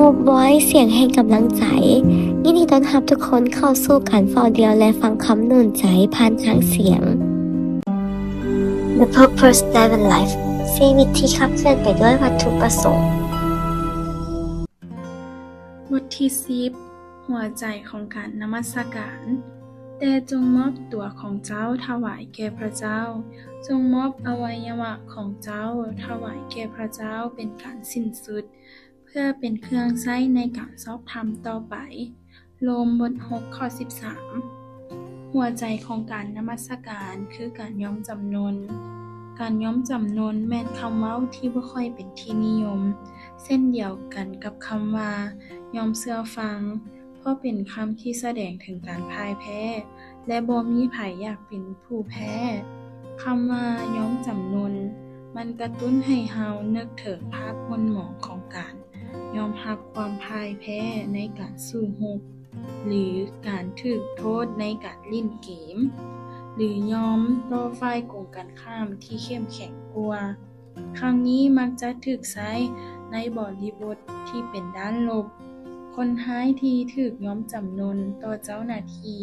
Hope Voice ສຽງແຫ່ງກຳລັງໃຈ. ຍິນດີຕ້ອນຮັບທຸກຄົນເຂົ້າສູ່ການເຝົ້າດ່ຽວ ແລະ ຟັງຄຳໜູນໃຈຜ່ານທາງສຽງ. The Purpose Driven Life ຊີວິດທີ່ຂັບເຄື່ອນໄປດ້ວຍວັດຖຸປະສົງ. ບົດທີສິບ ຫົວໃຈຂອງການນະມັດສະການ. ແຕ່ຈົ່ງມອບຕົວຂອງເຈົ້າຖວາຍແກ່ພະເຈົ້າ, ຈົ່ງມອບອະໄວຍະວະຂອງເຈົ້າຖວາຍແກ່ພະເຈົ້າເປັນການສິ້ນສຸດ, ເພື່ອເປັນເຄື່ອງໃຊ້ໃນການຊອບທຳຕໍ່ໄປ. ໂລມ ບົດຫົກ ຂໍ້ສິບສາມ. ຫົວໃຈຂອງການນະມັດສະການຄືການຍອມຈຳນົນ. ການຍອມຈຳນົນແມ່ນຄຳເວົ້າທີ່ບໍ່ຄ່ອຍເປັນທີ່ນິຍົມ, ເຊັ່ນດຽວກັນກັບຄຳວ່າ ຍອມເຊື່ອຟັງ, ເພາະເປັນຄຳທີ່ສະແດງເຖິງການພ່າຍແພ້ ແລະ ບໍ່ມີໃຜຢາກເປັນຜູ້ແພ້. ຄຳວ່າຍອມຈຳນົນ ມັນກະຕຸ້ນໃຫ້ເຮົານຶກເຖິງພາບໝົນໝອງຂອງການຍອມຮັບຄວາມພ່າຍແພ້ໃນການສູ້ຮົບ ຫຼື ການຖືກໂທດໃນການຫຼິ້ນເກມ ຫຼື ຍອມຕໍ່ຝ່າຍກົງກັນຂ້າມທີ່ເຂັ້ມແຂງກວ່າ. ຄຳນີ້ມັກຈະຖືກໃຊ້ໃນບໍລິບົດທີ່ເປັນດ້ານລົບ. ຄົນຮ້າຍທີ່ຖືກຍອມຈຳນົນຕໍ່ເຈົ້າໜ້າທີ່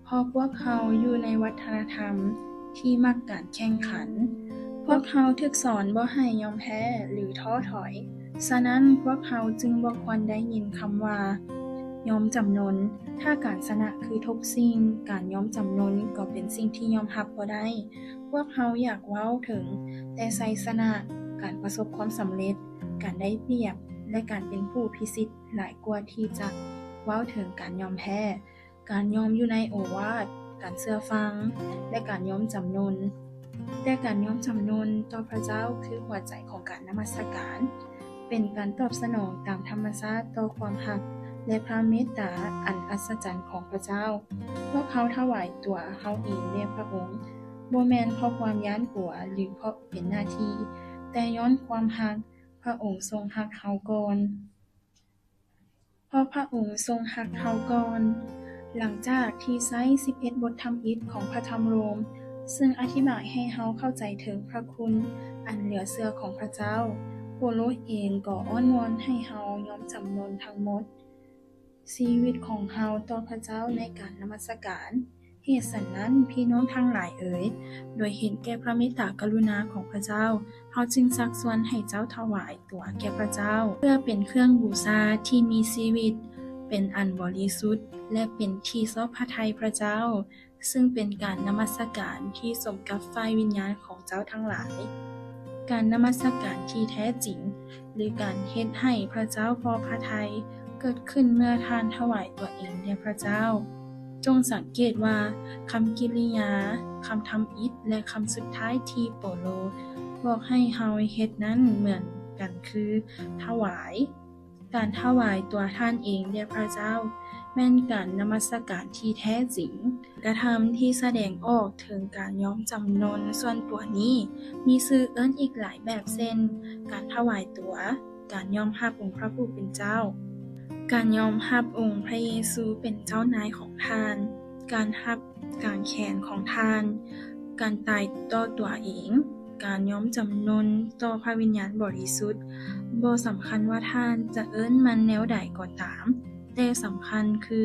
ເພາະພວກເຮົາຢູ່ໃນວັດທະນະທຳທີ່ມັກການແຂ່ງຂັນ. ພວກເຮົາຖືກສອນບໍ່ໃຫ້ຍອມແພ້ ຫຼື ທໍ້ຖອຍ. ສະນັ້ນ, ພວກເຮົາຈຶ່ງບໍ່ຄວນໄດ້ຍິນຄຳວ່າ ຍອມຈຳນົນ. ຖ້າການຊະນະຄືທຸກສິ່ງ, ການຍອມຈຳນົນກໍເປັນສິ່ງທີ່ຍອມຮັບບໍ່ໄດ້. ພວກເຮົາຢາກເວົ້າເຖິງແຕ່ໄຊຊະນະ, ການປະສົບຄວາມສຳເລັດ, ການໄດ້ປຽບ ແລະ ການເປັນຜູ້ພິສິດຫຼາຍກວ່າທີ່ຈະເວົ້າເຖິງການຍອມແພ້. ການຍອມຢູ່ໃນໂອວາດ, ການເຊື່ອຟັງ ແລະ ການຍອມຈຳນົນ. ແຕ່ການຍອມຈຳນົນຕໍ່ພະເຈົ້າຄືຫົວໃຈຂອງການນະມັດສະການ, ເປັນການຕອບສະໜອງຕາມທຳມະຊາດຕໍ່ຄວາມຮັກ ແລະ ພະເມດຕາອັນອັດສະຈັນຂອງພະເຈົ້າ. ພວກເຮົາຖວາຍຕົວເຮົາເອງແດ່ພະອົງ, ບໍ່ແມ່ນເພາະຄວາມຢ້ານກົວ ຫຼື ເພາະເປັນໜ້າທີ່, ແຕ່ຍ້ອນຄວາມຮັກ. ພະອົງຊົງຮັກເຮົາກ່ອນ. ເພາະພະອົງຊົງຮັກເຮົາກ່ອນ. ຫຼັງຈາກທີ່ໃຊ້ສິບເອັດບົດທຳອິດຂອງພະທຳໂລມ, ເຊິ່ງອະທິບາຍໃຫ້ເຮົາເຂົ້າໃຈເຖິງພະຄຸນອັນເຫຼືອເຊື່ອຂອງພະເຈົ້າ, ໂປໂລເອງກໍອ້ອນວອນໃຫ້ເຮົາຍອມຈຳນົນທັງໝົດຊີວິດຂອງເຮົາຕໍ່ພະເຈົ້າໃນການນະມັດສະການ. ເຫດສະນັ້ນ, ພີ່ນ້ອງທັງຫຼາຍເອີຍ, ໂດຍເຫັນແກ່ພະເມດຕາກະລຸນາຂອງພະເຈົ້າ, ເຮົາຈຶ່ງຊັກຊວນໃຫ້ເຈົ້າຖວາຍຕົວແກ່ພະເຈົ້າ ເພື່ອເປັນເຄື່ອງບູຊາທີ່ມີຊີວິດ, ເປັນອັນບໍລິສຸດ ແລະ ເປັນທີ່ຊອບພະໄທພະເຈົ້າ, ເຊິ່ງເປັນການນະມັດສະການທີ່ສົມກັບຝ່າຍວິນຍານຂອງເຈົ້າທັງຫຼາຍ. ການນະມັດສະການທີ່ແທ້ຈິງ ຫຼື ການເຮັດໃຫ້ພະເຈົ້າພໍພະໄທ ເກີດຂຶ້ນເມື່ອທ່ານຖວາຍຕົວເອງແດ່ພະເຈົ້າ. ຈົ່ງສັງເກດວ່າຄຳກິລິຍາ, ຄຳທຳອິດ ແລະ ຄຳສຸດທ້າຍທີ່ໂປໂລບອກໃຫ້ເຮົາເຮັດນັ້ນເໝືອນກັນຄື ຖວາຍ. ການຖວາຍຕົວທ່ານເອງແດ່ພະເຈົ້າ ແມ່ນການນະມັດສະການທີ່ແທ້ຈິງ. ການກະທຳທີ່ສະແດງອອກເຖິງການຍອມຈຳນົນສ່ວນຕົວນີ້ ມີຊື່ເອີ້ນອີກຫຼາຍແບບ ເຊັ່ນ ການຖວາຍຕົວ, ການຍອມຮັບອົງພະຜູ້ເປັນເຈົ້າ, ການຍອມຮັບອົງພະເຢຊູເປັນເຈົ້ານາຍຂອງທ່ານ, ການຮັບກາງແຂນຂອງທ່ານ, ການຕາຍຕໍ່ຕົວເອງ, ການຍອມຈຳນົນຕໍ່ພະວິນຍານບໍລິສຸດ. ບໍ່ສຳຄັນວ່າທ່ານຈະເອີ້ນມັນແນວໃດກໍຕາມ, ແຕ່ສຳຄັນຄື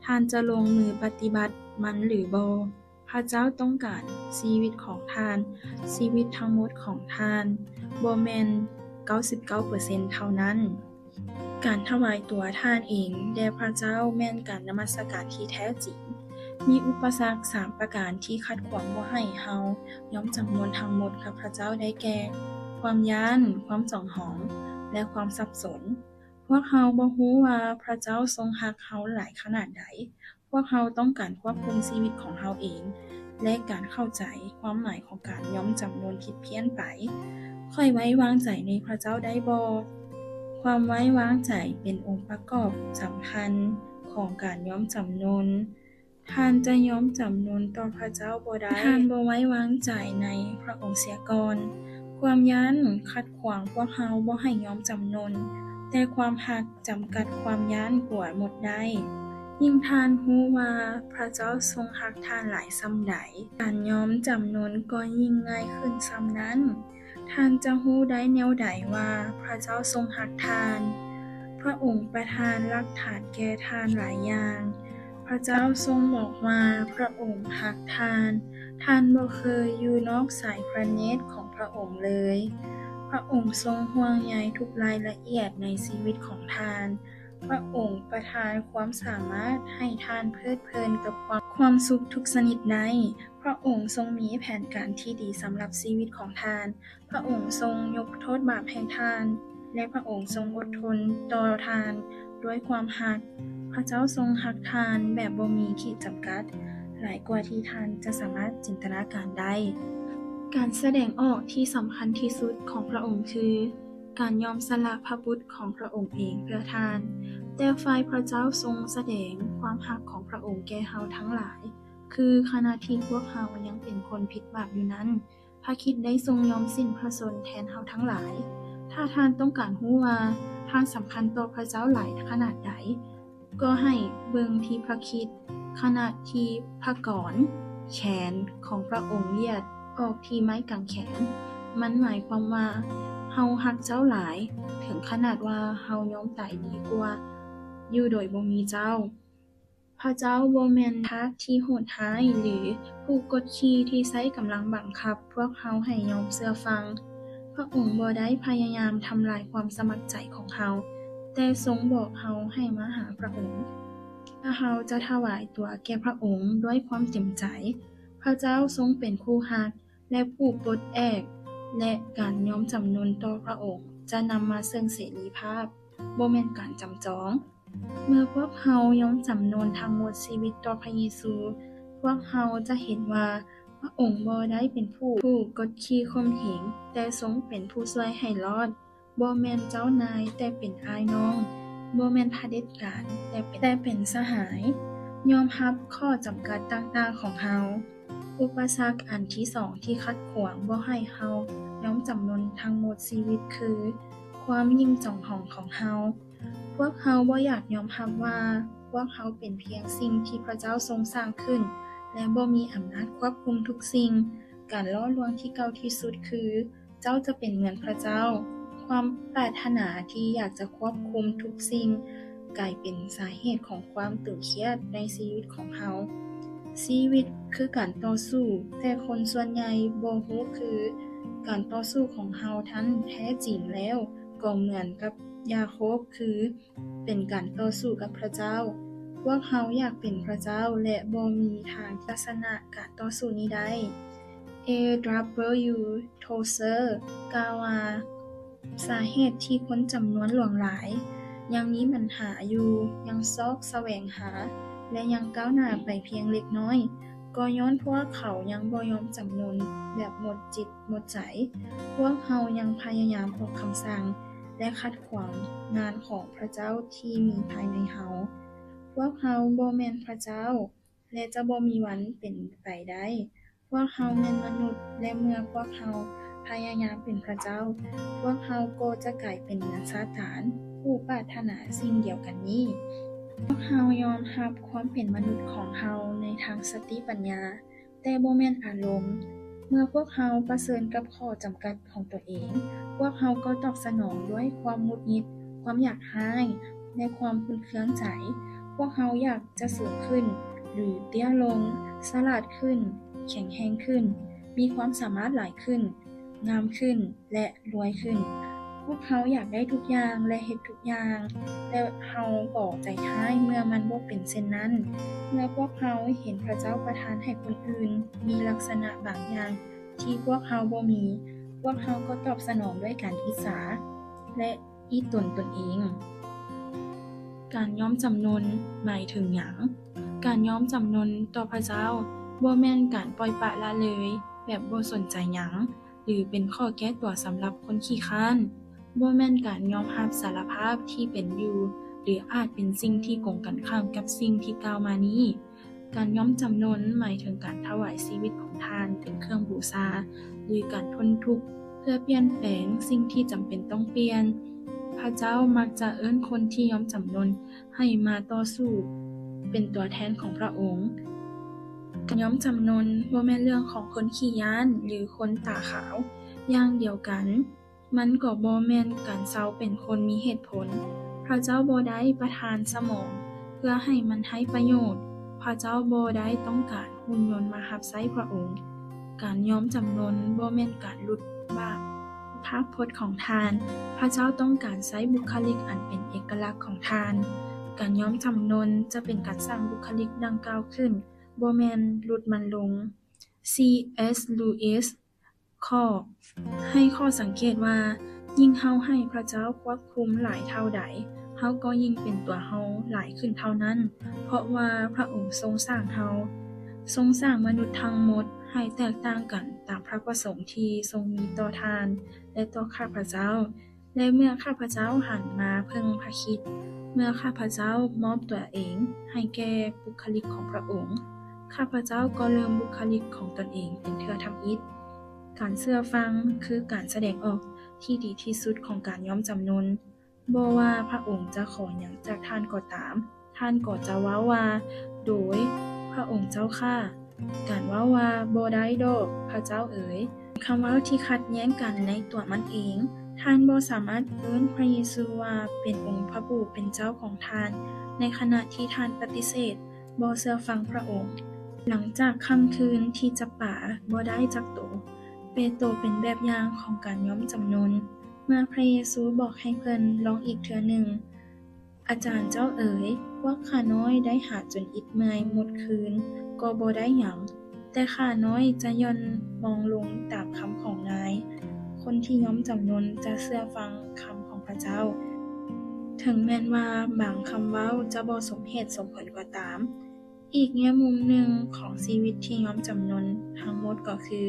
ທ່ານຈະລົງມືປະຕິບັດມັນຫຼືບໍ່. ພະເຈົ້າຕ້ອງການຊີວິດຂອງທ່ານ, ຊີວິດທັງໝົດຂອງທ່ານ, ບໍ່ແມ່ນເກົ້າສິບເກົ້າເປີເຊັນເທົ່ານັ້ນ. ການຖວາຍຕົວທ່ານເອງແດ່ພະເຈົ້າແມ່ນການນະມັດສະການທີ່ແທ້ຈິງ. ມີອຸປະສັກສາມປະການທີ່ຂັດຂວາງບໍ່ໃຫ້ເຮົາຍອມຈຳນົນທັງໝົດກັບພະເຈົ້າ ໄດ້ແກ່ ຄວາມຢ້ານ, ຄວາມຈອງຫອງ ແລະ ຄວາມສັບສົນ. ພວກເຮົາບໍ່ຮູ້ວ່າພະເຈົ້າຊົງຮັກເຮົາຫຼາຍຂະໜາດໃດ. ພວກເຮົາຕ້ອງການຄວບຄຸມຊີວິດຂອງເຮົາເອງ ແລະ ການເຂົ້າໃຈຄວາມໝາຍຂອງການຍອມຈຳນົນຜິດພຽນໄປ. ຂ້ອຍໄວ້ວາງໃຈໃນພະເຈົ້າໄດ້ບໍ່? ຄວາມໄວ້ວາງໃຈເປັນອົງປະກອບສຳຄັນຂອງການຍອມຈຳນົນ. ທ່ານຈະຍອມຈຳນົນຕໍ່ພະເຈົ້າບໍ່ໄດ້ ຖ້າທ່ານບໍ່ໄວ້ວາງໃຈໃນພະອົງເສຍກ່ອນ. ຄວາມຢ້ານຂັດຂວາງພວກເຮົາບໍ່ໃຫ້ຍອມຈຳນົນ, ແຕ່ຄວາມຮັກຈຳກັດຄວາມຢ້ານກວ່າໝົດໄດ້. ຍິ່ງທ່ານຮູ້ວ່າພະເຈົ້າຊົງຮັກທ່ານຫຼາຍສ່ຳໃດ, ການຍອມຈຳນົນກໍຍິ່ງງ່າຍຂຶ້ນສ່ຳນັ້ນ. ທ່ານຈະຮູ້ໄດ້ແນວໃດວ່າພະເຈົ້າຊົງຮັກທ່ານ? ພຣະອົງປະທານຫຼັກຖານແກ່ທ່ານຫຼາຍຢ່າງ. ພຣະເຈົ້າຊົງບອກວ່າພຣະອົງຮັກທ່ານ. ທ່ານບໍ່ເຄີຍຢູ່ນອກສາຍພຣະເນດຂອງພຣະອົງເລີຍ. ພຣະອົງຊົງຫ່ວງໃຍທຸກລາຍລະອຽດໃນຊີວິດຂອງທ່ານ. ພຣະອົງປະທານຄວາມສາມາດໃຫ້ທ່ານເພີດເພີນກັບຄວາມ ຄວາມສຸກທຸກຊະນິດໄດ້. ພຣະອົງຊົງມີແຜນການທີ່ດີສຳລັບຊີວິດຂອງທ່ານ. ພຣະອົງຊົງຍົກໂທດບາບໃຫ້ທ່ານ ແລະ ພຣະອົງຊົງອົດທົນຕໍ່ທ່ານດ້ວຍຄວາມຮັກ. ພຣະເຈົ້າຊົງຮັກທ່ານແບບບໍ່ມີຂີດຈຳກັດ ຫຼາຍກວ່າທີ່ທ່ານຈະສາມາດຈິນຕະນາການໄດ້. ການສະແດງອອກທີ່ສຳຄັນທີ່ສຸດຂອງພຣະອົງຄື ການຍອມສະຫຼະພຣະບຸດຂອງພຣະອົງເອງເພື່ອທ່ານ. ແຕ່ຝ່າຍພຣະເຈົ້າຊົງສະແດງຄວາມຮັກຂອງພຣະອົງແກ່ເຮົາທັງຫຼາຍ ຄືຂະນະທີ່ພວກເຮົາຍັງເປັນຄົນຜິດບາບຢູ່ນັ້ນ, ພຣະຄຣິດໄດ້ຊົງຍອມສິ້ນພຣະຊົນແທນເຮົາທັງຫຼາຍ. ຖ້າທ່ານຕ້ອງການຮູ້ວ່າທ່ານສຳຄັນຕໍ່ພຣະເຈົ້າຫຼາຍຂະໜາດໃດ, ກໍໃຫ້ເບິ່ງທີ່ພຣະຄຣິດ ຂະນະທີ່ພຣະກອນແຂນຂອງພຣະອົງລຽດອອກທີ່ໄມ້ກາງແຂນ. ມັນໝາຍຄວາມວ່າເຮົາຮັກເຈົ້າຫຼາຍ ເຖິງຂະໜາດວ່າເຮົາຍອມຕາຍດີກວ່າຢູ່ໂດຍບໍ່ມີເຈົ້າ. ພຣະເຈົ້າບໍ່ແມ່ນທາດທີ່ໂຫດຮ້າຍ ຫຼື ຜູ້ກົດຂີ່ທີ່ໃຊ້ກຳລັງບັງຄັບພວກເຮົາໃຫ້ຍອມເຊື່ອຟັງ. ພຣະອົງບໍ່ໄດ້ພະຍາຍາມທຳລາຍຄວາມສະໝັກໃຈຂອງເຮົາ, ແຕ່ຊົງບອກເຮົາໃຫ້ມາຫາພຣະອົງ ແລະ ເຮົາຈະຖວາຍຕົວແກ່ພຣະອົງດ້ວຍຄວາມເຕັມໃຈ. ພຣະເຈົ້າຊົງເປັນຄູ່ຮັກ ແລະ ຜູ້ປົດແອກ, ແລະ ການຍອມຈຳນົນຕໍ່ພຣະອົງຈະນຳມາເຊິ່ງເສລີພາບ, ບໍ່ແມ່ນການຈຳຈອງ. ເມື່ອພວກເຮົາຍອມຈຳນົນທັງໝົດຊີວິດຕໍ່ພຣະເຢຊູ, ພວກເຮົາຈະເຫັນວ່າພຣະອົງບໍ່ໄດ້ເປັນຜູ້ ຜູ້ກົດຂີ່ຂົ່ມເຫງ, ແຕ່ຊົງເປັນຜູ້ຊ່ວຍໃຫ້ລອດ, ບໍ່ແມ່ນເຈົ້ານາຍ, ແຕ່ເປັນອ້າຍນ້ອງ, ບໍ່ແມ່ນຜະເດັດການ, ແຕ່ເປັນ ແຕ່ເປັນສະຫາຍ. ຍອມຮັບຂໍ້ຈຳກັດຕ່າງໆຂອງເຮົາ. ອຸປະສັກອັນທີສອງທີ່ຂັດຂວາງບໍ່ໃຫ້ເຮົາຍອມຈຳນົນທັງໝົດຊີວິດຄື ຄວາມຍິ່ງຈອງຫອງຂອງເຮົາ. ພວກເຮົາບໍ່ຢາກຍອມຮັບວ່າພວກເຮົາເປັນພຽງສິ່ງທີ່ພຣະເຈົ້າຊົງສ້າງຂຶ້ນ ແລະ ບໍ່ມີອຳນາດຄວບຄຸມທຸກສິ່ງ. ການຫຼໍ່ລວງທີ່ເກົ່າທີ່ສຸດຄື ເຈົ້າຈະເປັນເໝືອນພຣະເຈົ້າ. ຄວາມປາດຖະໜາທີ່ຢາກຈະຄວບຄຸມທຸກສິ່ງ ກາຍເປັນສາເຫດຂອງຄວາມຕຶງຄຽດໃນຊີວິດຂອງເຮົາ. ຊີວິດຄືການຕໍ່ສູ້, ແຕ່ຄົນສ່ວນໃຫຍ່ບໍ່ຮູ້ຄື ການຕໍ່ສູ້ຂອງເຮົານັ້ນແທ້ຈິງແລ້ວກໍເໝືອນກັບຢາໂຄບ, ຄື ເປັນການຕໍ່ສູ້ກັບພຣະເຈົ້າ. ພວກເຮົາຢາກເປັນພຣະເຈົ້າ ແລະ ບໍ່ມີທາງທີ່ຈະຊະນະການຕໍ່ສູ້ນີ້ໄດ້. ເອ ດັບເບິນຢູ ໂທເຊີ ກ່າວວ່າ ສາເຫດທີ່ຄົນຈຳນວນຫຼວງຫຼາຍຍັງມີບັນຫາຢູ່, ຍັງຊອກສະແຫວງຫາ ແລະ ຍັງກ້າວໜ້າໄປພຽງເລັກນ້ອຍ, ກໍຍ້ອນພວກເຂົາຍັງບໍ່ຍອມຈຳນົນແບບໝົດຈິດໝົດໃຈ. ພວກເຮົາຍັງພະຍາຍາມອອກຄຳສັ່ງ ແລະ ຂັດຂວາງງານຂອງພຣະເຈົ້າທີ່ມີພາຍໃນເຮົາ. ພວກເຮົາບໍ່ແມ່ນພຣະເຈົ້າ ແລະ ຈະບໍ່ມີວັນເປັນໄປໄດ້. ພວກເຮົາແມ່ນມະນຸດ ແລະ ເມື່ອພວກເຮົາພະຍາຍາມເປັນພຣະເຈົ້າ, ພວກເຮົາກໍຈະກາຍເປັນເໜືອຊາຕານ ຜູ້ປາດຖະໜາສິ່ງດຽວກັນນີ້. ພວກເຮົາຍອມຮັບຄວາມເປັນມະນຸດຂອງເຮົາໃນທາງສະຕິປັນຍາ, ແຕ່ບໍ່ແມ່ນອາລົມ. ເມື່ອພວກເຮົາປະເຊີນກັບຂໍ້ຈຳກັດຂອງຕົວເອງ, ພວກເຮົາກໍຕອບສະໜອງດ້ວຍຄວາມຫງຸດຫງິດ, ຄວາມຢາກຮ້າຍ ແລະ ຄວາມຂຸ້ນເຄືອງໃຈ. ພວກເຮົາຢາກຈະສູງຂຶ້ນ ຫຼື ເຕ້ຍລົງ, ສະຫຼາດຂຶ້ນ, ແຂງແຮງຂຶ້ນ, ມີຄວາມສາມາດຫຼາຍຂຶ້ນ, ງາມຂຶ້ນ ແລະ ລວຍຂຶ້ນ. ພວກເຮົາຢາກໄດ້ທຸກຢ່າງ ແລະ ເຮັດທຸກຢ່າງ, ແຕ່ເຮົາກໍໃຈຮ້າຍເມື່ອມັນບໍ່ເປັນເຊັ່ນນັ້ນ. ເມື່ອພວກເຮົາເຫັນພຣະເຈົ້າປະທານໃຫ້ຄົນອື່ນມີລັກສະນະບາງຢ່າງທີ່ພວກເຮົາບໍ່ມີ, ພວກເຮົາກໍຕອບສະໜອງດ້ວຍການອິດສາ ແລະ ອີ່ຕົນຕົນເອງ. ການຍອມຈຳນົນໝາຍເຖິງຫຍັງ? ການຍອມຈຳນົນຕໍ່ພຣະເຈົ້າບໍ່ແມ່ນການປ່ອຍປະລະເລີຍແບບບໍ່ສົນໃຈຫຍັງ ຫຼື ເປັນຂໍ້ແກ້ຕົວສຳລັບຄົນຂີ້ຄ້ານ. ບໍ່ແມ່ນການຍອມຮັບສາລະພາບທີ່ເປັນຢູ່ ຫຼື ອາດເປັນສິ່ງທີ່ກົງກັນຂ້າມກັບສິ່ງທີ່ກ່າວມານີ້. ການຍອມຈຳນົນໝາຍເຖິງການຖວາຍຊີວິດຂອງທ່ານເປັນເຄື່ອງບູຊາ ຫຼື ການທົນທຸກເພື່ອປ່ຽນແປງສິ່ງທີ່ຈຳເປັນຕ້ອງປ່ຽນ. ພຣະເຈົ້າມັກຈະເອີ້ນຄົນທີ່ຍອມຈຳນົນໃຫ້ມາຕໍ່ສູ້ເປັນຕົວແທນຂອງພຣະອົງ. ການຍອມຈຳນົນບໍ່ແມ່ນເລື່ອງຂອງຄົນຂີ້ຢ້ານ ຫຼື ຄົນຕາຂາວ. ຢ່າງດຽວກັນ, ມັນກໍບໍ່ແມ່ນການເຊົາເປັນຄົນມີເຫດຜົນ. ພ ພະເຈົ້າບໍ່ໄດ້ປະທານສະໝອງເພື່ອໃຫ້ມັນໃຫ້ປະໂຫຍດ. ພະເຈົ້າບໍ່ໄດ້ຕ້ອງການຫຸ່ນຍົນມາຮັບໃຊ້ພະອົງ. ການຍອມຈຳນົນບໍ່ແມ່ນການຫຼຸດບາກພາກພົດຂອງທ່ານ. ພະເຈົ້າຕ້ອງການໃຊ້ບຸກຄະລິກອັນເປັນເອກະລັກຂອງທ່ານ. ການຍອມຈຳນົນຈະເປັນການສ້າງບຸກຄະລິກດັ່ງກ່າວຂຶ້ນ, ບໍ່ແມ່ນຫຼຸດມັນລົງ. ຊີ ເອສ ລູອິສ ຂໍ້ ໃຫ້ຂໍ້ສັງເກດວ່າ ຍິ່ງເຮົາໃຫ້ພະເຈົ້າຄວບຄຸມຫຼາຍເທົ່າໃດ, ເຮົາກໍຍິ່ງເປັນຕົວເຮົາຫຼາຍຂຶ້ນເທົ່ານັ້ນ, ເພາະວ່າພະອົງຊົງສ້າງເຮົາ, ຊົງສ້າງມະນຸດທັງໝົດໃຫ້ແຕກຕ່າງກັນຕາມພະປະສົງທີ່ຊົງມີຕໍ່ທ່ານ ແລະ ຕໍ່ຂ້າພະເຈົ້າ. ແລະ ເມື່ອຂ້າພະເຈົ້າຫັນມາເພິ່ງພະຄຣິດ, ເມື່ອຂ້າພະເຈົ້າມອບຕົວເອງໃຫ້ແກ່ບຸກຄະລິກຂອງພະອົງ, ຂ້າພະເຈົ້າກໍເລີ່ມບຸກຄະລິກຂອງຕົນເອງເປັນເທື່ອທຳອິດ. ການເຊື່ອຟັງຄືການສະແດງອອກທີ່ດີທີ່ສຸດຂອງການຍອມຈຳນົນ. ບໍ່ວ່າພະອົງຈະຂໍຫຍັງຈາກທ່ານກໍຕາມ, ທ່ານກໍຈະເວົ້າວ່າ ໂດຍ ພະອົງເຈົ້າຂ້າ. ການເວົ້າວ່າ ບໍ່ໄດ້ດອກ ພະເຈົ້າເອີຍ, ເປັນຄຳເວົ້າທີ່ຂັດແຍ້ງກັນໃນຕົວມັນເອງ. ທ່ານບໍ່ສາມາດເອີ້ນພະເຢຊູວ່າເປັນອົງພະຜູ້ເປັນເຈົ້າຂອງທ່ານ, ໃນຂະນະທີ່ທ່ານປະຕິເສດບໍ່ເຊື່ອຟັງພະອົງ. ຫຼັງຈາກຄ່ຳຄືນທີ່ຈັບປາບໍ່ໄດ້ຈັກໂຕ, ເປໂຕເປັນແບບຢ່າງຂອງການຍອມຈຳນົນ. ເມື່ອພະເຢຊູບອກໃຫ້ເພິ່ນລອງອີກເທື່ອໜຶ່ງ, ອາຈານເຈົ້າເອີຍ, ພວກຂ້ານ້ອຍໄດ້ຫາຈົນອິດເມື່ອຍໝົດຄືນກໍບໍ່ໄດ້ຫຍັງ, ແຕ່ຂ້ານ້ອຍຈະຢ່ອນມອງລົງຕາມຄຳຂອງນາຍ. ຄົນທີ່ຍອມຈຳນົນຈະເຊື່ອຟັງຄຳຂອງພະເຈົ້າ, ເຖິງແມ່ນວ່າບາງຄຳເວົ້າຈະບໍ່ສົມເຫດສົມຜົນກໍຕາມ. ອີກແງ່ມຸມໜຶ່ງຂອງຊີວິດທີ່ຍອມຈຳນົນທັງໝົດກໍຄື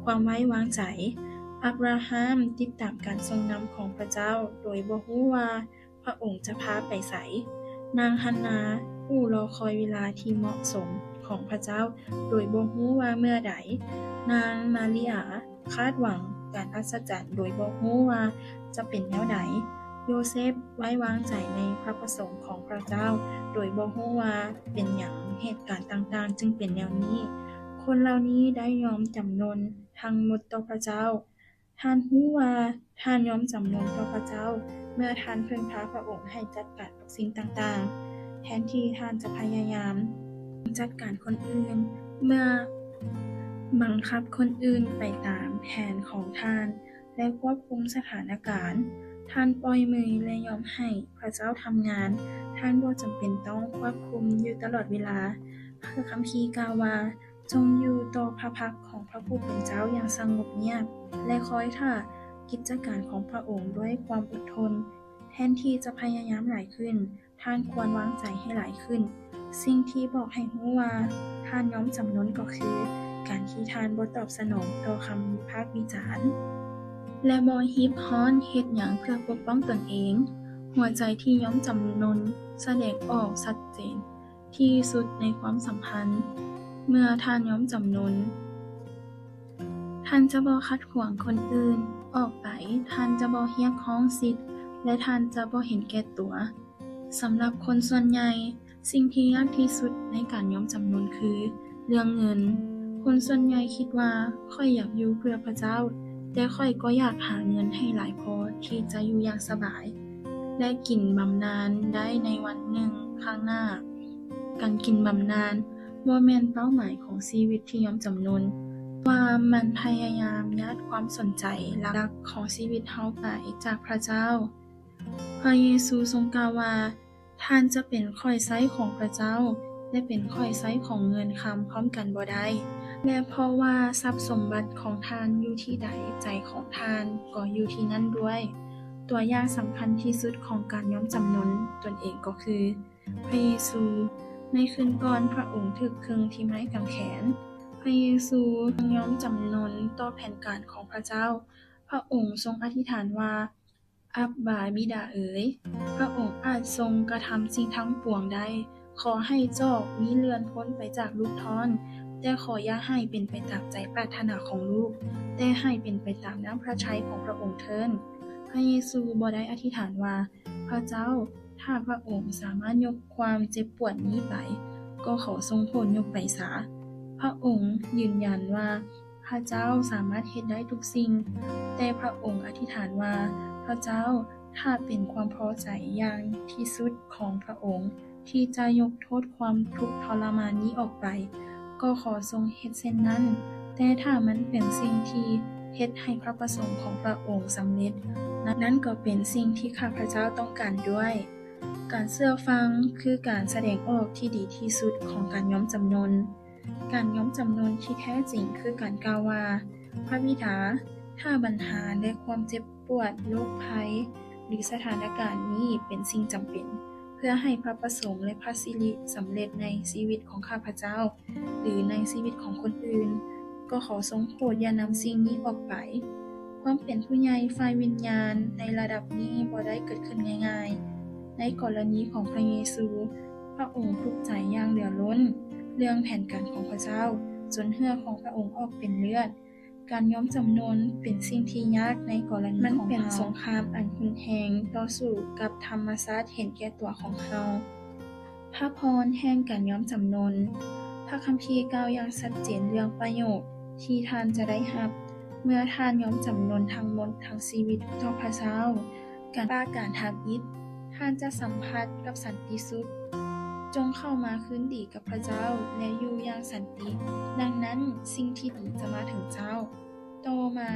ຄວາມໄວ້ວາງໃຈ. ອາບຣາຮາມຕິດຕາມການຊົງນຳຂອງພະເຈົ້າໂດຍບໍ່ຮູ້ວ່າພະອົງຈະພາໄປໃສ. ນາງຮັນນາຜູ້ລໍຄອຍເວລາທີ່ເໝາະສົມຂອງພະເຈົ້າໂດຍບໍ່ຮູ້ວ່າເມື່ອໃດ. ນາງມາຣິອາ ຄາດຫວັງການອັດສະຈັນໂດຍບໍ່ຮູ້ວ່າຈະເປັນແນວໃດ. ໂຢເຊບໄວ້ວາງໃຈໃນພະປະສົງຂອງພະເຈົ້າໂດຍບໍ່ຮູ້ວ່າເປັນຫຍັງເຫດການຕ່າງໆຈຶ່ງເປັນແນວນີ້. ຄົນເຫຼົ່ານີ້ໄດ້ຍອມຈຳນົນທັງໝົດຕໍ່ພະເຈົ້າ. ທ່ານຮູ້ວ່າທ່ານຍອມຈຳນົນຕໍ່ພະເຈົ້າເມື່ອທ່ານເພິ່ງພາພະອົງໃຫ້ຈັດການ ສິ່ງຕ່າງໆ ແທນທີ່ທ່ານຈະພະຍາຍາມຈັດການຄົນອື່ນ, ເມື່ອບັງຄັບຄົນອື່ນໄປຕາມແຜນຂອງທ່ານ ແລະ ຄວບຄຸມສະຖານະການ, ທ່ານປ່ອຍມື ແລະ ຍອມໃຫ້ພະເຈົ້າທຳງານ. ທ່ານບໍ່ຈຳເປັນຕ້ອງຄວບຄຸມຢູ່ຕະຫຼອດເວລາ. ພະຄຳພີກ່າວວ່າ, ຈົ່ງຢູ່ຕໍ່ພະພັກຂອງພະຜູ້ເປັນເຈົ້າຢ່າງສະຫງົບງຽບ ແລະ ຄອຍຖ້າກິດຈະການຂອງພະອົງດ້ວຍຄວາມອົດທົນ. ແທນທີ່ຈະພະຍາຍາມຫຼາຍຂຶ້ນ, ທ່ານຄວນວາງໃຈໃຫ້ຫຼາຍຂຶ້ນ. ສິ່ງທີ່ບອກໃຫ້ຮູ້ວ່າທ່ານຍອມຈຳນົນກໍຄື ການທີ່ທ່ານບໍ່ຕອບສະໜອງຕໍ່ຄຳວິພາກວິຈານ ແລະ ບໍ່ຮີບຮ້ອນເຮັດຫຍັງເພື່ອປົກປ້ອງຕົນເອງ. ຫົວໃຈທີ່ຍອມຈຳນົນສະແດງອອກຊັດເຈນທີ່ສຸດໃນຄວາມສຳພັນ. ເມື່ອທ່ານຍອມຈຳນົນ, ທ່ານຈະບໍ່ຂັດຂວາງຄົນອື່ນອອກໄປ, ທ່ານຈະບໍ່ຮຽກຮ້ອງສິດ ແລະ ທ່ານຈະບໍ່ເຫັນແກ່ຕົວ. ສຳລັບຄົນສ່ວນໃຫຍ່, ສິ່ງທີ່ຍາກທີ່ສຸດໃນການຍອມຈຳນົນຄືເລື່ອງເງິນ. ຄົນສ່ວນໃຫຍ່ຄິດວ່າ, ຂ້ອຍຢາກຢູ່ເພື່ອພະເຈົ້າ, ແຕ່ຂ້ອຍກໍຢາກຫາເງິນໃຫ້ຫຼາຍພໍທີ່ຈະຢູ່ຢ່າງສະບາຍ ແລະ ກິນບຳນານໄດ້ໃນວັນໜຶ່ງຂ້າງໜ້າ. ການກິນບຳນານບໍ່ແມ່ນເປົ້າໝາຍຂອງຊີວິດທີ່ຍອມຈຳນົນ, ວ່າມັນພະຍາຍາມຍາດຄວາມສົນໃຈຫຼັກໆຂອງຊີວິດເຮົາໄປຈາກພະເຈົ້າ. ພະເຢຊູຊົງກ່າວວ່າ, ທ່ານຈະເປັນຂ້ອຍໃຊ້ຂອງພະເຈົ້າ ແລະ ເປັນຂ້ອຍໃຊ້ຂອງເງິນຄຳພ້ອມກັນບໍ່ໄດ້. ແລະ ເພາະວ່າຊັບສົມບັດຂອງທ່ານຢູ່ທີ່ໃດ, ໃຈຂອງທ່ານກໍຢູ່ທີ່ນັ້ນດ້ວຍ. ຕົວຢ່າງສຳຄັນທີ່ສຸດຂອງການຍອມຈຳນົນຕົນເອງກໍຄື ພະເຢຊູ. ໃນຄືນກ່ອນ, ພະອົງຖືກເຄິ່ງທີ່ໄມ້ກາງແຂນ. ພະເຢຊູຊົງຍອມຈຳນົນຕໍ່ແຜນການຂອງພະເຈົ້າ. ພະອົງຊົງອະທິຖານວ່າ, ອັບບາ, ບິດາເອີຍ, ພະອົງອາດຊົງກະທຳສິ່ງທັງປວງໄດ້. ຂໍໃຫ້ຈອກມີເລື່ອນພົ້ນໄປຈາກລູກທ່ານ, ແຕ່ຂໍຢ່າໃຫ້ເປັນໄປຕາມໃຈປາດຖະໜາຂອງລູກ, ແຕ່ໃຫ້ເປັນໄປຕາມນ້ຳພະໄທຂອງພະອົງເທີ້ນ. ພະເຢຊູບໍ່ໄດ້ອະທິຖານວ່າ, ພະເຈົ້າ, ຖ້າພະອົງສາມາດຍົກຄວາມເຈັບປວດນີ້ໄປ, ກໍຂໍສົ່ງຜົນຍົກໄປຊາ. ພະອົງຢືນຢັນວ່າພະເຈົ້າສາມາດເຮັດໄດ້ທຸກສິ່ງ, ແຕ່ພະອົງອະທິຖານວ່າ, ພະເຈົ້າ, ຖ້າເປັນຄວາມພໍໃຈຢ່າງທີ່ສຸດຂອງພຣະອົງທີ່ຈະຍົກໂທດຄວາມທຸກທໍລະມານນີ້ອອກໄປ, ກໍຂໍຊົງເຮັດເຊັ່ນນັ້ນ. ແຕ່ຖ້າມັນເປັນສິ່ງທີ່ເຮັດໃຫ້ພຣະປະສົງຂອງພຣະອົງສຳເລັດ, ນັ້ນກໍເປັນສິ່ງທີ່ຂ້າພະເຈົ້າຕ້ອງການດ້ວຍ. ການເຊື່ອຟັງຄືການສະແດງອອກທີ່ດີທີ່ສຸດຂອງການຍອມຈຳນົນ. ການຍອມຈຳນົນທີ່ແທ້ຈິງຄືການກ່າວວ່າ, ພຣະບິດາ, ຖ້າບັນຫາ ແລະ ຄວາມເຈັບປວດ, ໂລກໄພ ຫຼື ສະຖານະການນີ້ເປັນສິ່ງຈຳເປັນ ເພື່ອໃຫ້ພຣະປະສົງ ແລະ ພຣະສິລິສຳເລັດໃນຊີວິດຂອງຂ້າພະເຈົ້າ ຫຼື ໃນຊີວິດຂອງຄົນອື່ນ, ກໍຂໍຊົງໂປດຢ່ານຳສິ່ງນີ້ອອກໄປ. ຄວາມເປັນຜູ້ໃຫຍ່ຝ່າຍວິນຍານໃນລະດັບນີ້ບໍ່ໄດ້ເກີດຂຶ້ນງ່າຍໆ. ໃນກໍລະນີຂອງພຣະເຢຊູ, ພຣະອົງທຸກໃຈຢ່າງເຫຼືອລົ້ນເລື່ອງແຜນການຂອງພຣະເຈົ້າ, ຈົນເຫື່ອຂອງພຣະອົງອອກເປັນເລືອດ. ການຍອມຈຳນົນເປັນສິ່ງທີ່ຍາກໃນກໍລະນີຂອງເຮົາ. ມັນເປັນສົງຄາມອັນຮຸນແຮງຕໍ່ສູ້ກັບທຳມະຊາດເຫັນແກ່ຕົວຂອງເຮົາ. ພຣະພອນແຫ່ງການຍອມຈຳນົນ. ພຣະຄຳພີກ່າວຢ່າງຊັດເຈນເລື່ອງປະໂຫຍດທີ່ທ່ານຈະໄດ້ຮັບ ເມື່ອທ່ານຍອມຈຳນົນທັງໝົດທັງຊີວິດຕໍ່ພຣະເຈົ້າ. ການປາກການທຳອິດ, ທ່ານຈະສຳຜັດກັບສັນຕິສຸກ. ຈົ່ງເຂົ້າມາຄືນດີກັບພຣະເຈົ້າ ແລະ ຢູ່ຢ່າງສັນຕິ, ດັ່ງນັ້ນສິ່ງທີ່ດີຈະມາເຖິງເຈົ້າ. ຕໍ່ມາ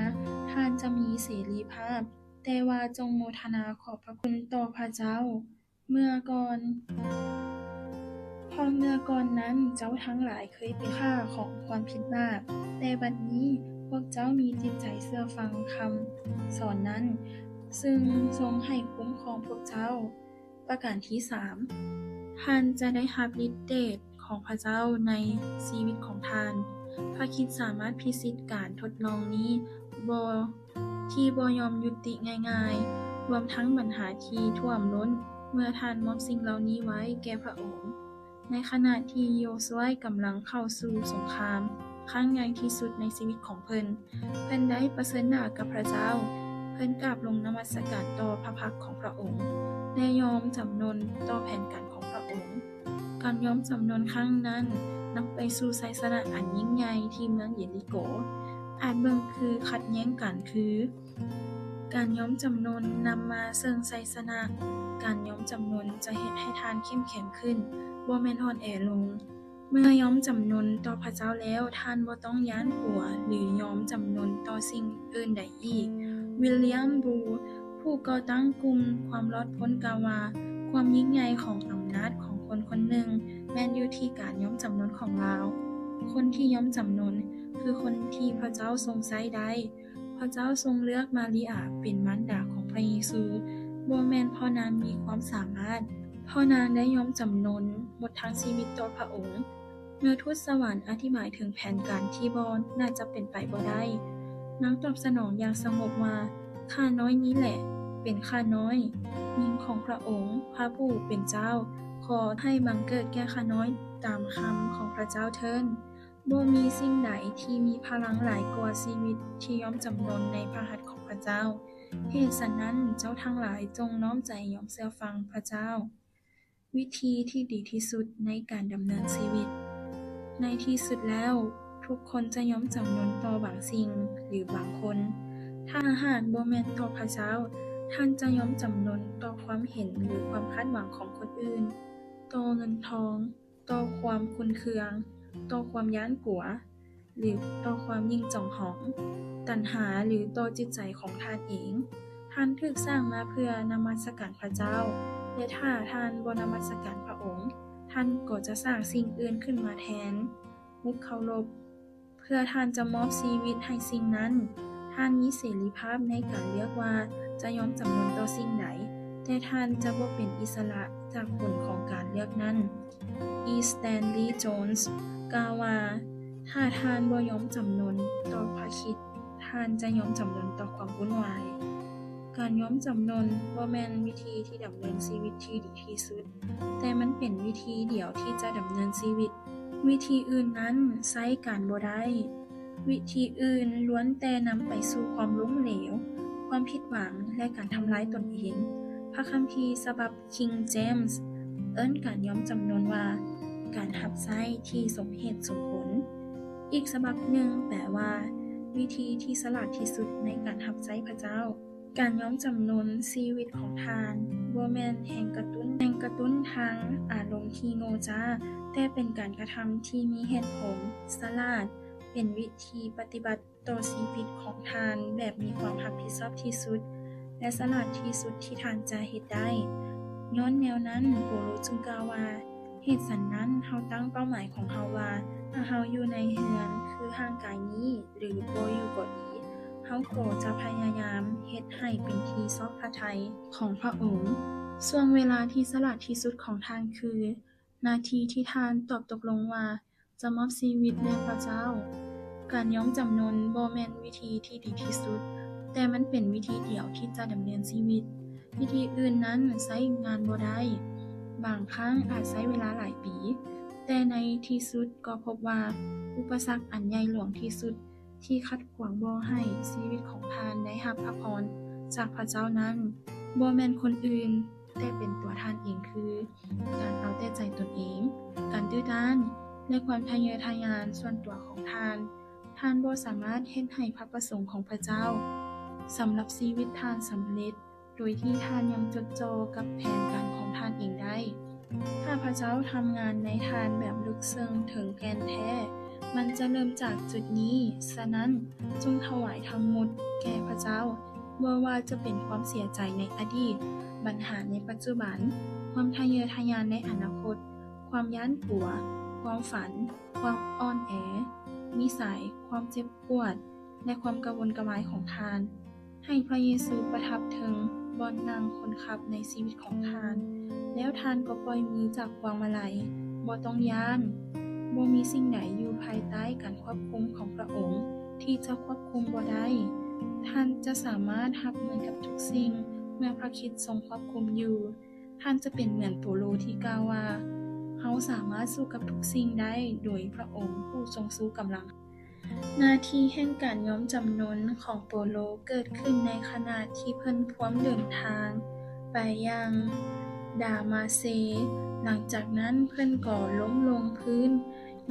ທ່ານຈະມີເສລີພາບ, ແຕ່ວ່າຈົ່ງໂມທະນາຂອບພຣະຄຸນຕໍ່ພຣະເຈົ້າ. ເມື່ອກ່ອນ, ເພາະເມື່ອກ່ອນນັ້ນເຈົ້າທັງຫຼາຍເຄີຍເປັນຂ້າຂອງຄວາມຜິດບາບ, ແຕ່ບັດນີ້ພວກເຈົ້າມີຈິດໃຈເຊື່ອຟັງຄຳສອນນັ້ນ, ຊຶ່ງຊົງໃຫ້ຄຸ້ມຄອງພວກເຈົ້າ. ປະການທີສາມ, ທ່ານຈະໄດ້ຮັບລິດເດດຂອງພຣະເຈົ້າໃນຊີວິດຂອງທ່ານ. ພຣະຄຣິດສາມາດພິຊິດການທົດລອງນີ້ບໍ່ ທີ່ບໍ່ຍອມຍຸຕິງ່າຍໆ, ລວມທັງບັນຫາທີ່ຖ້ວມລົ້ນເມື່ອທ່ານມອບສິ່ງເຫຼົ່ານີ້ໄວ້ແກ່ພຣະອົງ. ໃນຂະນະທີ່ໂຢຊວຍກຳລັງເຂົ້າສູ່ສົງຄາມຄັ້ງໃຫຍ່ທີ່ສຸດໃນຊີວິດຂອງເພິ່ນ, ເພິ່ນໄດ້ປະເຊີນໜ້າກັບພຣະເຈົ້າ. ເພິ່ນກາບລົງນະມັດສະການຕໍ່ພຣະພັກຂອງພຣະອົງ ແລະ ຍອມຈຳນົນຕໍ່ແຜນການຂອງພຣະອົງ. ການຍອມຈຳນົນຄັ້ງນັ້ນນຳໄປສູ່ໄຊຊະນະອັນຍິ່ງໃຫຍ່ທີ່ເມືອງເຢລິໂກ. ອາດເບິ່ງຄືຂັດແຍ້ງກັນຄື ການຍອມຈຳນົນນຳມາເຊິ່ງໄຊຊະນະ. ການຍອມຈຳນົນຈະເຮັດໃຫ້ທ່ານເຂັ້ມແຂງຂຶ້ນ, ບໍ່ແມ່ນອ່ອນແອລົງ. ເມື່ອຍອມຈຳນົນຕໍ່ພຣະເຈົ້າແລ້ວ, ທ່ານບໍ່ຕ້ອງຢ້ານກົວ ຫຼື ຍອມຈຳນົນຕໍ່ສິ່ງອື່ນໃດອີກ. ວິລລຽມ ບຣູ ຜູ້ກໍ່ຕັ້ງກຸ່ມຄວາມລອດພົ້ນກ່າວວ່າ, ຄວາມຍິ່ງໃຫຍ່ຂອງອຳນາດຂອງຄົນຄົນໜຶ່ງແມ່ນຢູ່ທີ່ການຍອມຈຳນົນຂອງລາວ. ຄົນທີ່ຍອມຈຳນົນຄືຄົນທີ່ພຣະເຈົ້າຊົງໃຊ້ໄດ້. ພຣະເຈົ້າຊົງເລືອກມາຣິອາເປັນມານດາຂອງພຣະເຢຊູ, ບໍ່ແມ່ນເພາະນາງມີຄວາມສາມາດ, ເພາະນາງໄດ້ຍອມຈຳນົນໝົດທັງຊີວິດຕໍ່ພຣະອົງ. ເມື່ອທູດສະຫວັນອະທິບາຍເຖິງແຜນການທີ່ບໍ່ໜ້າຈະເປັນໄປບໍ່ໄດ້, ນາງຕອບສະໜອງຢ່າງສະຫງົບວ່າ, ຂ້ານ້ອຍນີ້ແຫຼະເປັນຂ້ານ້ອຍຍິງຂອງພຣະອົງ, ພຣະຜູ້ເປັນເຈົ້າ, ຂໍໃຫ້ບັງເກີດແກ່ຂ້ານ້ອຍຕາມຄຳຂອງພຣະເຈົ້າເທີ້ນ. ບໍ່ມີສິ່ງໃດທີ່ມີພະລັງຫຼາຍກວ່າຊີວິດທີ່ຍອມຈຳນົນໃນພະຫັດຂອງພຣະເຈົ້າ. ເຫດສະນັ້ນ, ເຈົ້າທັງຫຼາຍຈົ່ງນ້ອມໃຈຍອມເຊື່ອຟັງພຣະເຈົ້າ. ວິທີທີ່ດີທີ່ສຸດໃນການດຳເນີນຊີວິດ. ໃນທີ່ສຸດແລ້ວ, ທຸກຄົນຈະຍອມຈຳນົນຕໍ່ບາງສິ່ງ ຫຼື ບາງຄົນ. ຖ້າຫາກບໍ່ແມ່ນຕໍ່ພຣະເຈົ້າ, ທ່ານຈະຍອມຈຳນົນຕໍ່ຄວາມເຫັນ ຫຼື ຄວາມຄາດຫວັງຂອງຄົນອື່ນ, ຕໍ່ເງິນທອງ, ຕໍ່ຄວາມຂຸ່ນເຄືອງ, ຕໍ່ຄວາມຢ້ານກົວ ຫຼື ຕໍ່ຄວາມຍິ່ງຈອງຫອງ, ຕັນຫາ ຫຼື ຕໍ່ຈິດໃຈຂອງທ່ານເອງ. ທ່ານຖືກສ້າງມາເພື່ອນະມັດສະການພຣະເຈົ້າ, ແລະ ຖ້າທ່ານບໍ່ນະມັດສະການພຣະອົງ, ທ່ານກໍຈະສ້າງສິ່ງອື່ນຂຶ້ນມາແທນ. ມຸກເຄົາລົບ. ເພື່ອທ່ານຈະມອບຊີວິດໃຫ້ສິ່ງນັ້ນ, ທ່ານມີເສລີພາບໃນການເລືອກວ່າຈະຍອມຈຳນົນຕໍ່ສິ່ງໃດ, ແຕ່ທ່ານຈະບໍ່ເປັນອິດສະຫຼະຈາກຜົນຂອງການເລືອກນັ້ນ. ອີສແຕນລີ ໂຈນ ກ່າວວ່າ, ຖ້າທ່ານບໍ່ຍອມຈຳນົນຕໍ່ພຣະຄຣິດ, ທ່ານຈະຍອມຈຳນົນຕໍ່ຄວາມວຸ້ນວາຍ. ການຍອມຈຳນົນບໍ່ແມ່ນວິທີທີ່ດຳເນີນຊີວິດທີ່ດີທີ່ສຸດ, ແຕ່ມັນເປັນວິທີດຽວທີ່ຈະດຳເນີນຊີວິດ. ວິທີອື່ນນັ້ນໃຊ້ການບໍ່ໄດ້. ວິທີອື່ນລ້ວນແຕ່ນຳໄປສູ່ຄວາມລົ້ມເຫຼວ, ຄວາມຜິດຫວັງ ແລະ ການທຳລາຍຕົນເອງ. ພະຄຳພີສະບັບ ຄິງ ເຈມສ໌ ເອີ້ນການຍອມຈຳນົນວ່າ ການຮັບໃຊ້ທີ່ສົມເຫດສົມຜົນ. ອີກສະບັບໜຶ່ງແປວ່າ ວິທີທີ່ສະຫຼາດທີ່ສຸດໃນການຮັບໃຊ້ພະເຈົ້າ. ການຍອມຈຳນົນຊີວິດຂອງທ່ານບໍ່ແມ່ນແຮງກະຕຸ້ນ, ແຮງກະຕຸ້ນທາງອາລົມທີ່ໂງ່ຈ້າ, ແຕ່ເປັນການກະທຳທີ່ມີເຫດຜົນ, ສະຫຼາດ, ເປັນວິທີປະຕິບັດຕໍ່ຊີວິດຂອງທ່ານແບບມີຄວາມຮັບຜິດຊອບທີ່ສຸດ ແລະ ສະຫຼາດທີ່ສຸດທີ່ທ່ານຈະເຮັດໄດ້. ຍ້ອນແນວນັ້ນ, ໂປໂລຈຶ່ງກ່າວວ່າ, ເຫດສັນນັ້ນ, ເຮົາຕັ້ງເປົ້າໝາຍຂອງເຮົາວ່າ, ຖ້າເຮົາຢູ່ໃນເຮືອນຄືຮ່າງກາຍນີ້ ຫຼື ບໍ່ຢູ່ກໍດີ, ເຮົາກໍຈະພະຍາຍາມເຮັດໃຫ້ເປັນທີ່ຊອບພະໄທຂອງພະອົງ. ຊ່ວງເວລາທີ່ສະຫຼາດທີ່ສຸດຂອງທ່ານຄື ນາທີທີ່ທ່ານຕອບຕົກລົງວ່າຈະມອບຊີວິດແດ່ພະເຈົ້າ. ການຍອມຈຳນົນບໍ່ແມ່ນວິທີທີ່ດີທີ່ສຸດ, ແຕ່ມັນເປັນວິທີດຽວທີ່ຈະດຳເນີນຊີວິດ. ວິທີອື່ນນັ້ນໃຊ້ງານບໍ່ໄດ້, ບາງຄັ້ງອາດໃຊ້ເວລາຫຼາຍປີ, ແຕ່ໃນທີ່ສຸດກໍພົບວ່າອຸປະສັກອັນໃຫຍ່ຫຼວງທີ່ສຸດ ທີ່ຂັດຂວາງບໍ່ໃຫ້ຊີວິດຂອງທ່ານໄດ້ຮັບພະພອນຈາກພະເຈົ້ານັ້ນ ບໍ່ແມ່ນຄົນອື່ນ, ແຕ່ເປັນຕົວທ່ານເອງ, ຄືການເອົາແຕ່ໃຈຕົນເອງ, ການຕື້ຕ້ານ, ແລະ ຄວາມທະເຍີທະຍານສ່ວນຕົວຂອງທ່ານ. ທ່ານບໍ່ສາມາດເຮັດໃຫ້ພະປະສົງຂອງພະເຈົ້າສຳລັບຊີວິດທ່ານສຳເລັດ ໂດຍທີ່ທ່ານຍັງຈົດຈ່ອກັບແຜນການຂອງທ່ານເອງໄດ້. ຖ້າພະເຈົ້າທຳງານໃນທ່ານແບບເລິກເຊິ່ງເຖິງແກ່ນແທ້, ມັນຈະເລີ່ມຈາກຈຸດນີ້. ສະນັ້ນ, ຈົ່ງຖວາຍທັງໝົດແກ່ພະເຈົ້າ, ບໍ່ວ່າຈະເປັນຄວາມເສຍໃຈໃນອະດີດ, ບັນຫາໃນປັດຈຸບັນ, ຄວາມທະເຍີທະຍານໃນອະນາຄົດ, ຄວາມຢ້ານກົວ, ຄວາມຝັນ, ຄວາມອ່ອນແອ, ນິໄສ, ຄວາມເຈັບປວດ ແລະ ຄວາມກະວົນກະວາຍຂອງທ່ານ. ໃຫ້ພະເຢຊູປະທັບເທິງບ່ອນນັ່ງຄົນຂັບໃນຊີວິດຂອງທ່ານ, ແລ້ວທ່ານກໍປ່ອຍມືຈາກພວງມາໄລ. ບໍ່ຕ້ອງຢ້ານ. ບໍ່ມີສິ່ງໃດຢູ່ພາຍໃຕ້ການຄວບຄຸມຂອງພະອົງທີ່ຈະຄວບຄຸມບໍ່ໄດ້. ທ່ານຈະສາມາດຮັບມືກັບທຸກສິ່ງເມື່ອພະຄຣິດຊົງຄວບຄຸມຢູ່. ທ່ານຈະເປັນເໝືອນໂປໂລທີ່ກ່າວວ່າ, ເຮົາສາມາດສູ້ກັບທຸກສິ່ງໄດ້ໂດຍພະອົງຜູ້ຊົງຊູກຳລັງ. ນາທີແຫ່ງການຍອມຈຳນົນຂອງໂປໂລເກີດຂຶ້ນໃນຂະນະທີ່ເພິ່ນພວມເດີນທາງໄປຍັງດາມາເຊ. ຫຼັງຈາກນັ້ນເພິ່ນກໍລົ້ມລົງພື້ນ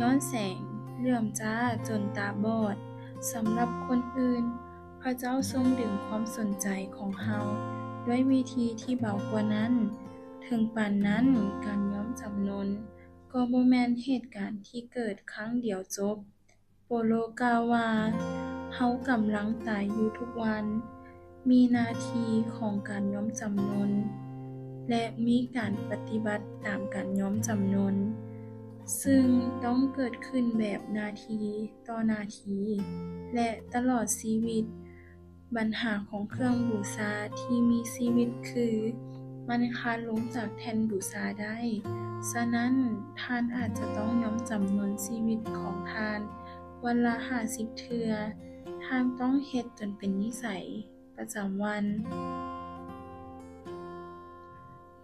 ຍ້ອນແສງເຫຼື້ອມຈ້າຈົນຕາບອດ. ສຳລັບຄົນອື່ນ, ພະເຈົ້າຊົງດຶງຄວາມສົນໃຈຂອງເຮົາດ້ວຍວິທີທີ່ເບົາກວ່ານັ້ນ. ເຖິງປານນັ້ນ, ການຍອມຈຳນົນກໍບໍ່ແມ່ນເຫດການທີ່ເກີດຄັ້ງດຽວຈົບ. ໂປໂລກ່າວວ່າ, ເຮົາກຳລັງຕາຍຢູ່ທຸກວັນ, ມີໜ້າທີ່ຂອງການຍອມຈຳນົນ ແລະ ມີການປະຕິບັດຕາມການຍອມຈຳນົນ, ຊຶ່ງຕ້ອງເກີດຂຶ້ນແບບໜ້າທີ່ຕໍ່ໜ້າທີ່ ແລະ ຕະຫຼອດຊີວິດ. ບັນຫາຂອງເຄື່ອງບູຊາທີ່ມີຊີວິດຄື ມັນຄານລົງຈາກແທ່ນບູຊາໄດ້. ສະນັ້ນ, ທ່ານອາດຈະຕ້ອງຍອມຈຳນົນຊີວິດຂອງທ່ານວັນລະຫ້າສິບເທື່ອ. ທ່ານຕ້ອງເຮັດຈົນເປັນນິໄສປະຈຳວັນ.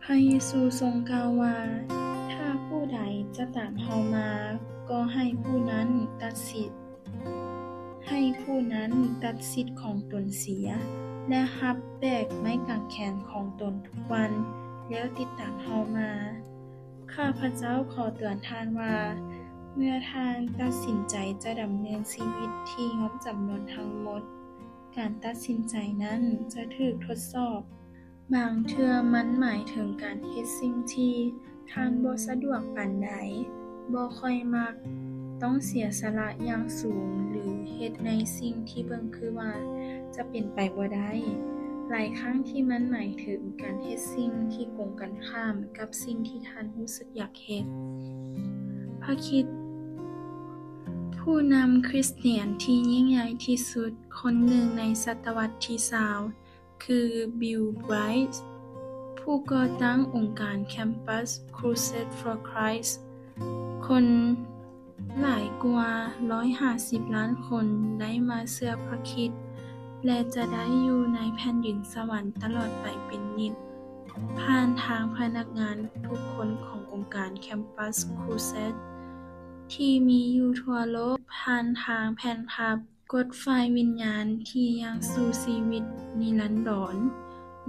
ພະເຢຊູຊົງກ່າວວ່າ, ຖ້າຜູ້ໃດຈະຕາມເຮົາມາ, ກໍໃຫ້ຜູ້ນັ້ນຕັດສິດ, ໃຫ້ຜູ້ນັ້ນຕັດສິດຂອງຕົນເສຍ ແລະ ຮັບແບກໄມ້ກາງແຂນຂອງຕົນທຸກວັນ, ແລ້ວຕິດຕາມເຮົາມາ. ຂ້າພະເຈົ້າຂໍເຕືອນທ່ານວ່າ, ເມື່ອທ່ານຕັດສິນໃຈຈະດຳເນີນຊີວິດທີ່ຍອມຈຳນົນທັງໝົດ, ການຕັດສິນໃຈນັ້ນຈະຖືກທົດສອບ. ບາງເທື່ອມັນໝາຍເຖິງການເຮັດສິ່ງທີ່ທ່ານບໍ່ສະດວກປານໃດ, ບໍ່ຄ່ອຍມັກ, ຕ້ອງເສຍສະຫຼະຢ່າງສູງ ຫຼື ເຮັດໃນສິ່ງທີ່ເບິ່ງຄືວ່າຈະເປັນໄປບໍ່ໄດ້. ຫຼາຍຄັ້ງທີ່ມັນໝາຍເຖິງການເຮັດສິ່ງທີ່ກົງກັນຂ້າມກັບສິ່ງທີ່ທ່ານຮູ້ສຶກຢາກເຮັດ. ພະຄຣິດ, ຜູ້ນຳຄຣິສຕຽນທີ່ຍິ່ງໃຫຍ່ທີ່ສຸດຄົນໜຶ່ງໃນສະຕະວັດທີຊາວ ຄື ບິວ ໄບຣສ໌ ຜູ້ກໍ່ຕັ້ງອົງການ Campus Crusade for Christ. ຄົນຫຼາຍກວ່າຮ້ອຍຫ້າສິບລ້ານຄົນໄດ້ມາເຊື່ອພະຄຣິດ ແລະ ຈະໄດ້ຢູ່ໃນແຜ່ນດິນສະຫວັນຕະຫຼອດໄປເປັນນິດ, ຜ່ານທາງພະນັກງານທຸກຄົນຂອງອົງການ Campus Crusade ທີ່ມີຢູ່ທົ່ວໂລກ, ຜ່ານທາງແຜ່ນພັບ, ກົດຝ່າຍວິນຍານທີ່ຍັງສູ້ຊີວິດນິລັນດອນ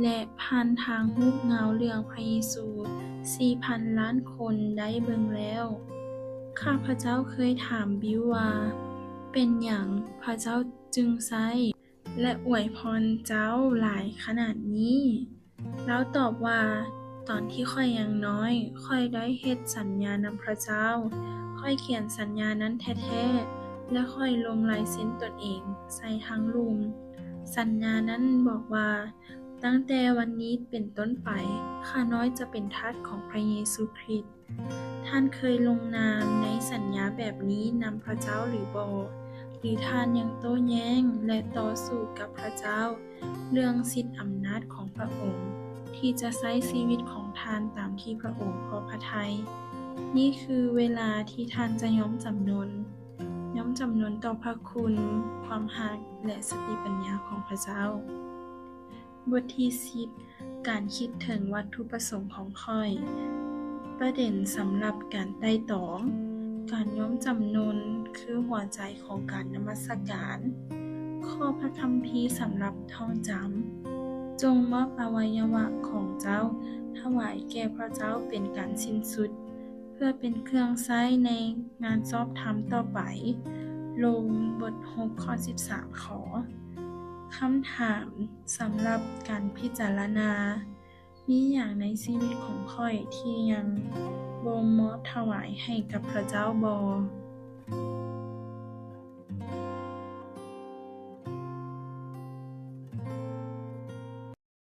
ແລະ ຜ່ານທາງຮູບເງົາເລື່ອງພະເຢຊູ ສີ່ພັນລ້ານຄົນໄດ້ເບິ່ງແລ້ວ. ຂ້າພະເຈົ້າເຄີຍຖາມບິວວ່າ, ເປັນຫຍັງພະເຈົ້າຈຶ່ງໃຊ້ ແລະ ອວຍພອນເຈົ້າຫຼາຍຂະໜາດນີ້? ລາວຕອບວ່າ, ຕອນທີ່ຂ້ອຍຍັງນ້ອຍ, ຂ້ອຍໄດ້ເຮັດສັນຍານຳພຣະເຈົ້າ. ຂ້ອຍຂຽນສັນຍານັ້ນແທ້ໆ ແລະ ຂ້ອຍລົງລາຍເຊັນຕົນເອງໃສ່ທາງລຸ່ມ. ສັນຍານັ້ນບອກວ່າ, ຕັ້ງແຕ່ວັນນີ້ເປັນຕົ້ນໄປ, ຂ້ານ້ອຍຈະເປັນທາດຂອງພຣະເຢຊູຄຣິດ. ທ່ານເຄີຍລົງນາມໃນສັນຍາແບບນີ້ນຳພຣະເຈົ້າຫຼືບໍ່? ຫຼື ທ່ານຍັງໂຕ້ແຍ້ງ ແລະ ຕໍ່ສູ້ກັບພຣະເຈົ້າເລື່ອງສິດອຳນາດຂອງພຣະອົງ ທີ່ຈະໃຊ້ຊີວິດຂອງທ່ານຕາມທີ່ພຣະອົງພໍພະໄທ? ນີ້ຄືເວລາທີ່ທ່ານຈະຍອມຈຳນົນ, ຍອມຈຳນົນຕໍ່ພຣະຄຸນ, ຄວາມຮັກ ແລະ ສະຕິປັນຍາຂອງພຣະເຈົ້າ. ບົດທີສິບ ການຄິດເຖິງວັດຖຸປະສົງຂອງຂ້ອຍ. ປະເດັນສຳລັບການໄຕ່ຕອງ. ການຍອມຈຳນົນຄືຫົວໃຈຂອງການນະມັດສະການ. ຂໍ້ພະຄຳພີສຳລັບທ່ອງຈຳ. ຈົ່ງມອບອະໄວຍະວະຂອງເຈົ້າຖວາຍແກ່ພຣະເຈົ້າເປັນການສິ້ນສຸດ, ເພື່ອເປັນເຄື່ອງໃຊ້ໃນງານຊອບທຳຕໍ່ໄປ. ໂລມ ບົດຫົກ ຂໍ້ສິບສາມ ຂໍ. ຄຳຖາມສຳລັບການພິຈາລະນາ. ມີຫຍັງໃນຊີວິດຂອງຂ້ອຍທີ່ຍັງບໍ່ມອບຖວາຍໃຫ້ກັບພຣະເຈົ້າບໍ່?